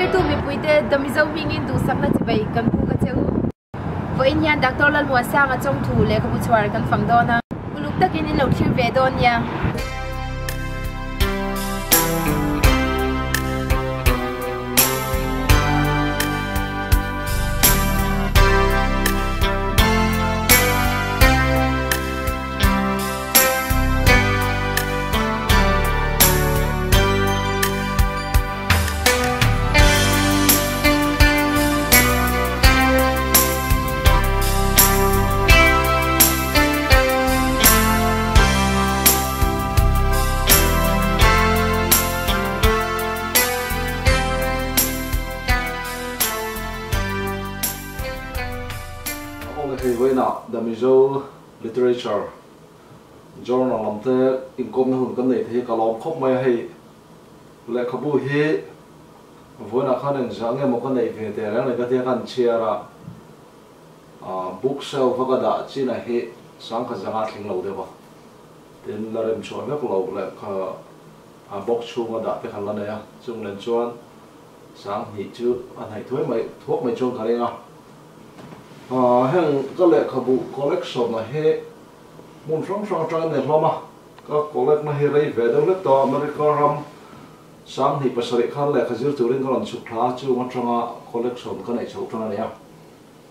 Thirtu mipuite The Mizo hmingin duhsakna chibai kan buk a che u. Vawiin hian Doctor Lalmuansanga chawngthu lehkhabu chhuar kan fang dawn a, uluk takin in lo thlir ve dawn nia. Awle hei vawiinah The Mizo Literature Journal lam te inkawmna hun kan nei thei hi ka lawm khawp mai a hei. Lehkhabu hi vawiinah khan engzah nge maw ka neih ve teh reng le ka tia khan chhiar a, book shelf a ka dah chin a hi sangkhat zanga thleng lo deuh a, tin la rem chhuah vek loh lehkha a box chhunga dah te khan la nei a, chung nen chuan sanghnih chu a hnaih thuai mai thuak mai chuan ka ring a, heng ka lehkhabu collection a hi hmun hrang hrang atangin nei hlawm a. Ka collect na hi rei ve deuh hlek tawh, America ram 27 khan lehkha zir turin ka rawn chhuk thla a, chung atanga collection ka neih chhoh tan a ni a.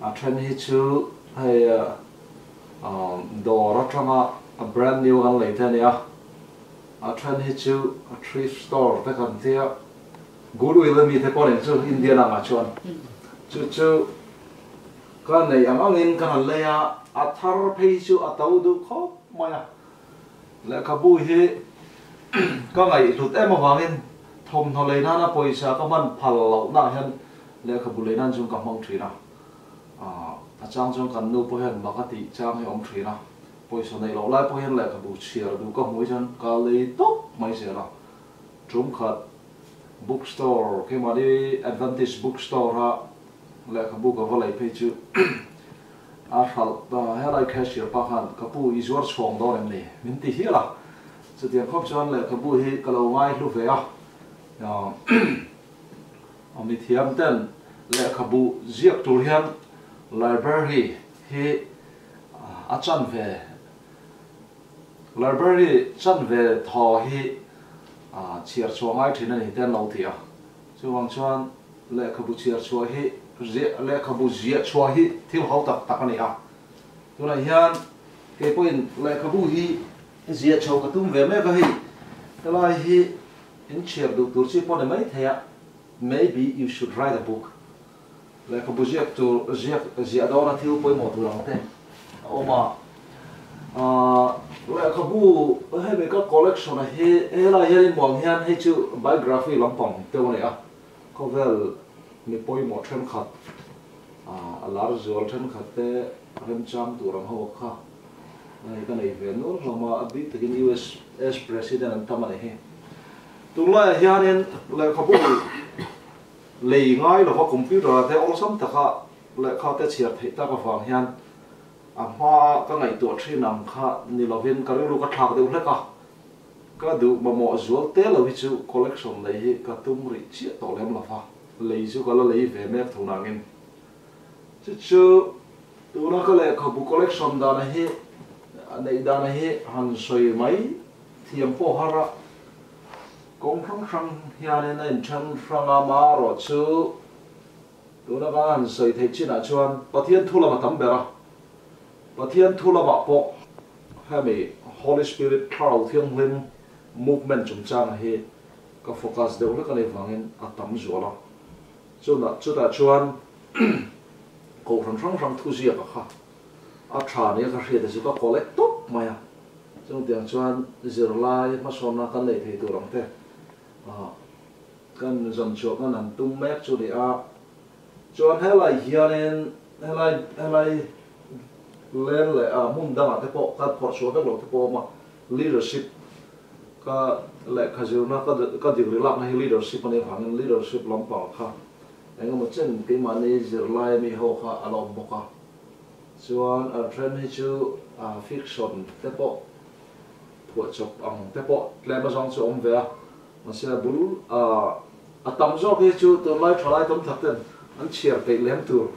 A then hi chu hei dawr atanga a brand new kan lei te a ni a, a then hi chu a thrift store te kan tia, Goodwill ami te pawh nen chu Indian angah chuan chu chu ka neih ang angin ka han lei a, a thar phei chu a to duh khawp mai a. Lehkhabu hi ka ngaihhlut em avangin thawmhnaw lei nana pawisa ka hman phal lohnaah hian lehkhabu lei nan chuan ka hmang thin a. A chang chuan kan nu pawh hian mak a tih chang hi a awm thin a. Pawisa neih loh lai pawh hian lehkhabu chhiar duh ka hmuh hi chuan ka lei tawp mai zel a. Tum khat bookstore keimahni Adventist bookstore-a lehkhabu ka va lei phei chu A hralh ta, helai cashier pa khan ka pu i zuar chhawng dawn em ni? Min ti hial a. Chutiang khawp chuan lehkhabu hi ka lo ngaihlu ve a. Mithiam ten lehkhabu ziak tur hian library hi a chan ve, library chan ve thaw hi chhiar chhuah ngai thin a ni te an lo ti a. Chuvang chuan lehkhabu chhiar chhuah hi ziah lehkhabu ziah chhuah hi thil ho tak tak a ni a. Tunah hian kei pawhin lehkhabu hi ziah chho ka tum ve mek a hei helai hi in chhiar duh tur chi pawh ni mai thei a, maybe you should write a book. Lehkhabu ziak tur ziak ziah dawna thil pawimawh tur ang te a awm a. Lehkhabu hemi ka collection a hi helai hian in hmuh ang hian hei chu biography lampang deuh a ni a, khawvel mi pawimawh thenkhat a lar zual thenkhat te remchang tur ang ho kha hei ka nei ve nual hlawm a, a bik takin US President an tam a ni hi. Tunlaiah hianin lehkhabu Lei ngai lova computer ah te awlsam taka lehkha te chhiar theih tak avang hian a hmaa ka ngaihtuah thin ang kha ni lovin ka rilru ka thlak deuh hlek a, ka duh mamawh zual te lo hi chu collection lei hi ka tum rih chiah tawh lem lova, lei chu ka la lei ve mek thun angin. Chu chu tuna ka lehkhabu collection dana hi neih dana hi han sawi mai thiam pawh har a. Kawng hrang hrang hianin a inthen hrang a, marawhchu tuna ka han sawi theih chinah chuan Pathian thu lam a tam ber a, Pathian thu lamah pawh hemi Holy Spirit Thlarau Thianghlim movement chungchang hi ka focus deuh hlek a nih vangin a tam zual a, chunah chutah chuan Kohhran hrang hrang thuziaka kha a tha nia ka hriat te chu ka collect tawp mai a. Chungtiang chuan zirlai hmasawnna kan neih thei tur ang te kan zawn chhuah kan han tum mek chu ni a. Chuan helai hianin helai helai len leh hmun dangah te pawh kan phawrh chhuah vek lo te pawh a awm a, leadership ka lehkha zirna ka ka degree lakna hi leadership a nih avangin leadership lampang kha engemaw chen keimahni zirlai ami ho kha a la awm bawk a. Chuan a then hi chu fiction te pawh phuahchawp ang te pawh tlem azawng chu a awm ve a, mahse a bul a A tam zawk hi chu tunlai thalai tam tak ten an chhiar peih lem tur,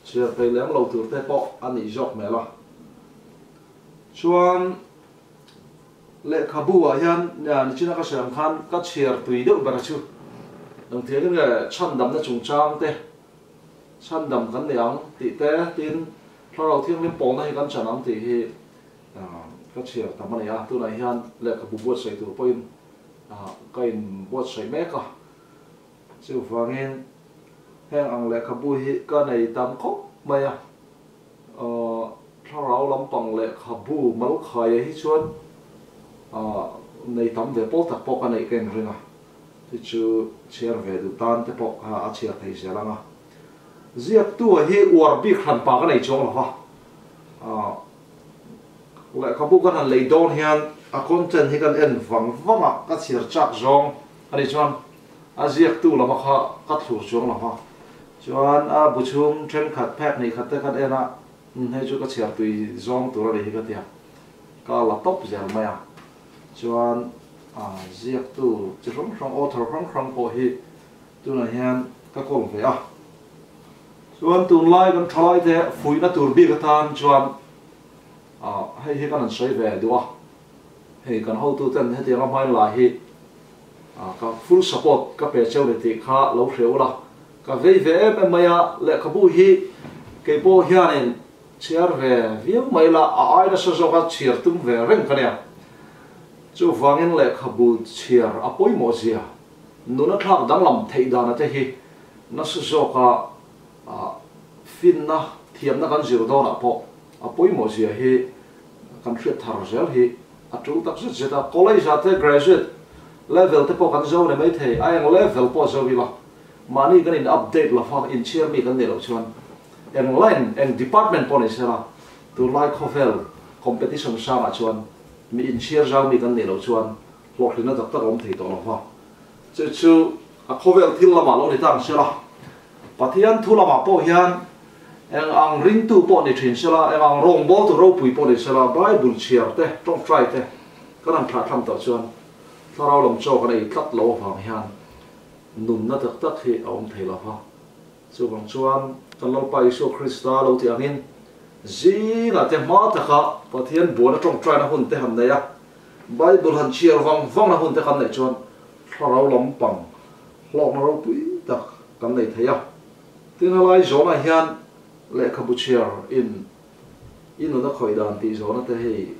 chhiar peih lem lo tur te pawh a nih zawk hmel a. Chuan lehkhabu ah hian nichina ka sawi ang khan ka chhiar tui deuh ber chu engtiangin nge chhandamna chungchang te chhandam kan ni ang tih te tin Thlarau Thianghlim pawlna hi kan chan ang tih hi ka chhiar tam a ni a. Tunah hian lehkhabu buatsaih tur pawhin ka inbuatsaih mek a, chuvangin heng ang lehkhabu hi ka nei tam khawp mai a. Thlarau lampang lehkhabu Malkhaia hi chuan nei tam ve pawl tak pawh ka neih ka inring a, chu chu chhiar ve duh tan te pawh kha a chhiar thei zel ang a. Ziaktu hi uar bik hran pa ka nei chuang lo va, lehkhabu kan han lei dawn hian a content hi kan en vang vang a, ka chhiar chak zawng a nih chuan a ziaktu lama kha ka thlur chuang lo va, chuan a bu chhung thenkhat phek hnih khat te kan en a, umm hei chu ka chhiar tui zawng tur a nih hi ka ti a, ka la tawp zel mai a, chuan ziaktu chi hrang hrang author hrang hrang pawh hi tunah hian ka kawl ve a, chuan tunlai kan thalai te fuihna tur bik atan chuan hei hi kan han sawi ve duh a, hei kan hotu ten hetianga hmain lai hi ka full support ka pe cheu ni tih kha lo hria ula, ka vei ve em em mai a, lehkhabu hi keipawh hianin chhiar ve viau mai la, a ai nasa zawka chhiar tum ve reng ka nia, chuvangin lehkhabu chhiar a pawimawh zia. Nuna thlak danglam theih dana te hi nasa zawka finna thiamna kan zir dawnah pawh a pawimawh zia hi kan hriat thar zel hi a tul tak zet zet a. College ah te graduate level te pawh kan zo ni mai thei, a eng level pawh zo ila mahni kan in update lo va, inchhiar mi kan nih loh chuan eng line eng department pawh ni sela tunlai khawvel competition sangah chuan mi inchhiar zau mi kan nih loh chuan hlawhtlinna tak tak a awm thei tawh lo va, chu chu a khawvel thil lamah lo ni ta ang sela, Pathian thu lamah pawh hian eng ang ringtu pawh ni thin sela, eng ang rawngbawltu ropui pawh ni sela, Bible chhiar te, tawngtai te kan han thlahthlam tawh chuan thlarau lam chaw kan ei tlat lo avang hian nunna tak tak hi a awm thei lo va. Chuvang chuan kan Lalpa Isua Krista lo tih angin zingah te hma taka Pathian buana tawngtaina hun te han nei a, Bible han chhiar vang vangna hun te kan neih chuan thlarau lampang hlawkna ropui tak kan nei thei a. Tin helai zawnah hian lehkhabu chhiar in i nun a khawih dan tih zawhna te hei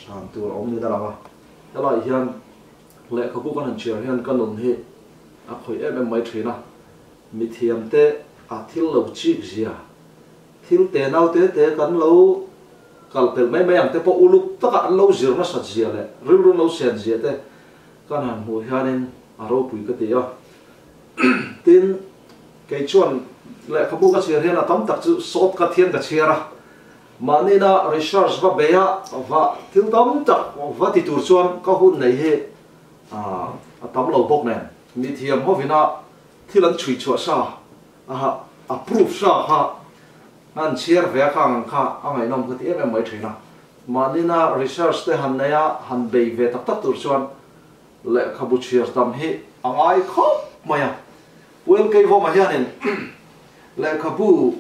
hran tur a awm niin a lang a. Helai hian lehkhabu kan han chhiar hian ka nun hi a khawih em em mai thin a. Mithiam te a thil lo chik zia, thil te nau te te kan lo Kal pelh mai mai ang te pawh uluk taka an lo zir nasat zia leh rilru lo sen zia te kan han hmuh hianin a ropui ka ti a. Tin, kei chuan lehkhabu ka chhiar hian a tam tak chu sawt ka thian ka chhiar a, mahnina research va bei a, va thil tam tak va ti tur chuan ka hun nei hi a tam lo bawk nen. Mithiam hovina thil an chhui chhuah sa a approve sa kha Han chhiar ve a khang ang kha a ngaihnawm ka ti em em mai thin a. Mahnina research te han nei a, han bei ve tak tak tur chuan lehkhabu chhiar tam hi a ngai khawp mai a. Pu LK Vawma hianin lehkhabu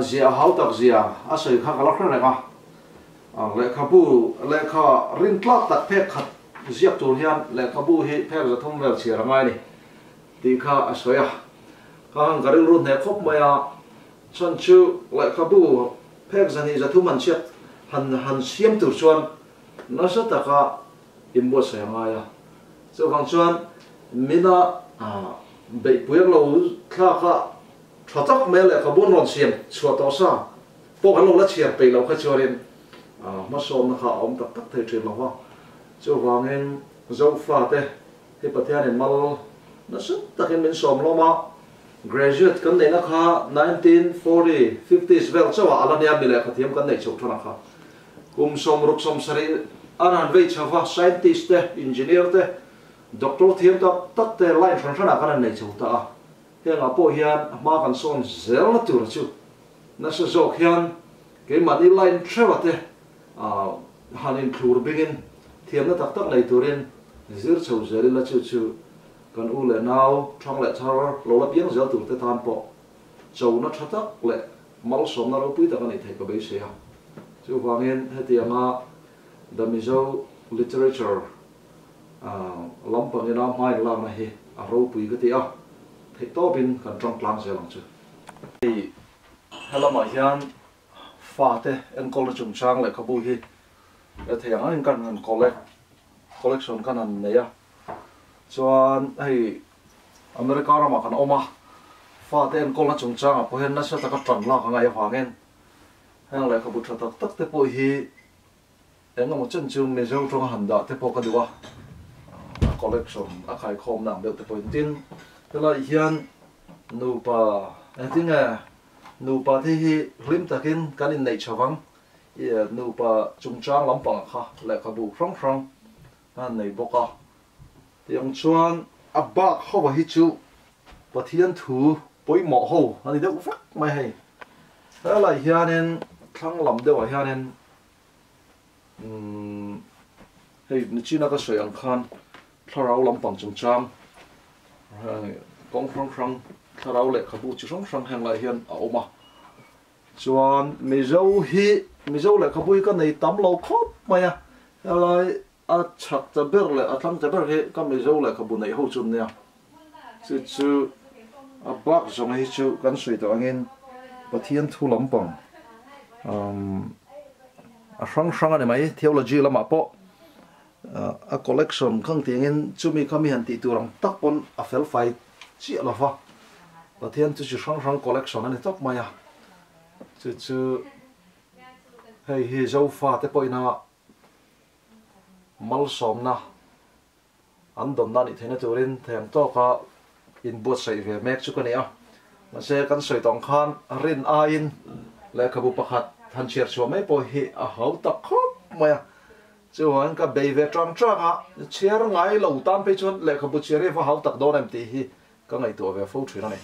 zia a hau tak zia a sawi kha ka la hre reng a. Lehkhabu lehkha rintlak tak phek khat ziak tur hian lehkhabu hi phek 300 vel chhiar a ngai a ni. Tih kha a sawi a, ka han ka rilru hneh khawp mai a, chhan chu lehkhabu phek 230 han chhiat han han siam tur chuan nasa taka inbuatsaih a ngai a, chuvang chuan mina beihpui ang lo thlak a tha tak mai a lehkhabu an rawn siam chhuah tawh sa pawh kan lo la chhiar peih loh kha chuanin hmasawnna kha a awm tak tak thei thin lo va, chuvangin Zofate Hei Pathianin mal nasa takin min sawm hlawm a, graduate kan neihna kha 1940, fifties vel chauh ah a la nia mi lehkhathiam kan neih chhoh than a kha. Kum 60 70 an han vei chho va, scientist te, engineer te, doctor thiam tak tak te line hran hran ah kan han nei chho ta a. Hengah pawh hian hma kan sawn zelna tur chu nasa zawk hian keimahni line theuh te han inthlur bingin thiamna tak tak nei turin Zir chho zel ila chu chu kan u leh nau thang leh thar lo la piang zel tur te tan pawh chona tha tak leh malsawmna ropui tak a nih theih ka beisei a. Chuvangin hetianga The Mizo Literature lampangina hmain lakna hi a ropui ka ti a, theihtawpin kan tang tlang zel ang chu. Hei helamah hian fate enkawlna chungchang lehkhabu hi thei ang angin kan han collect, collection kan han nei a, chuan hei America ramah kan awm a, fate enkawlna chungchangah pawh hian nasa taka tan lak a ngaih avangin heng lehkhabu tha tak tak te pawh hi eng emaw chen chu Mizo tawnga han dah te pawh ka duh a, a collection a khaikhawmna ang deuh te pawhin. Tin, helaiah hian nupa engtinge nupa te hi hlim takin kan inneih chho vang, nupa chungchang lampangah kha lehkhabu hrang hrang an nei bawk a. Tiang chuan a bak ho hi chu Pathian thu pawimawh ho a ni deuh vek mai hei. Helaiah hianin thlang lam deuhah hianin umm hei nichina ka sawi ang khan thlarau lampang chungchang kawng hrang hrang thlarau lehkhabu chi hrang hrang heng laiah hian a awm a. Chuan Mizo hi Mizo lehkhabu hi ka nei tam lo khawp mai a, helai a chhak ta ber leh a thlang ta ber hi ka Mizo lehkhabu neih ho chu nia. Chu chu a bak zawng hi chu kan sawi tawh angin Pathian thu lampang a hrang hrang a ni mai, theology lamah pawh a collection khang tiangin chumi kha mi han tih tur ang tak pawn a fel fai chiah lo va, Pathian chu chi hrang hrang collection a ni tawp mai a, chu chu hei hi Zofa te pawhin a malsawmna an dawnna a nih theihna turin theiang tawka inbuatsaih ve mek chu ka ni a, mahse kan sawi tawng khan rin aiin lehkhabu pakhat han chhiar chhuah mai pawh hi a hau tak khawp mai a. Chuan ka bei ve tang tang a, chhiar ngai lo tan phei chuan lehkhabu chhiar hi va hau tak dawn em tih hi ka ngaihtuah ve fo thin a ni.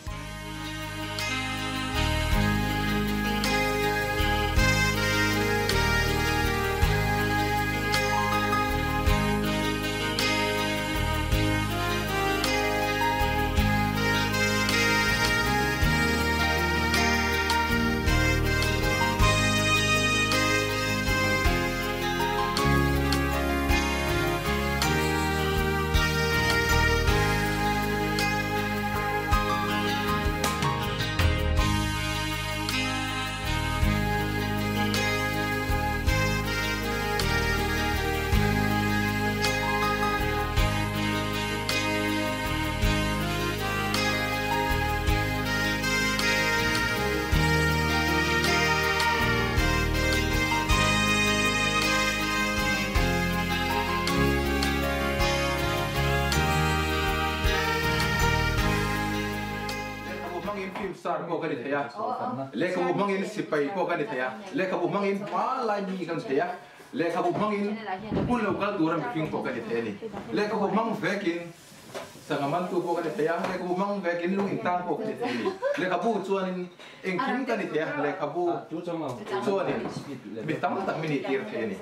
Lehkhabu hmangin film star pawh ka ni thei a, lehkhabu hmangin sipai pawh ka ni thei a, lehkhabu hmangin hmalai mi ka ni thei a, lehkhabu hmangin hun lo kal tura mihring pawh ka ni thei a ni. Lehkhabu hmang vekin Sangha mantu pawh ka ni thei a, lehkhabu hmang vekin lung intan pawh ka ni thei a ni. Lehkhabu chuanin engkim ka ni thei a, lehkhabu chuanin mi tam tak min nih tir thei a ni.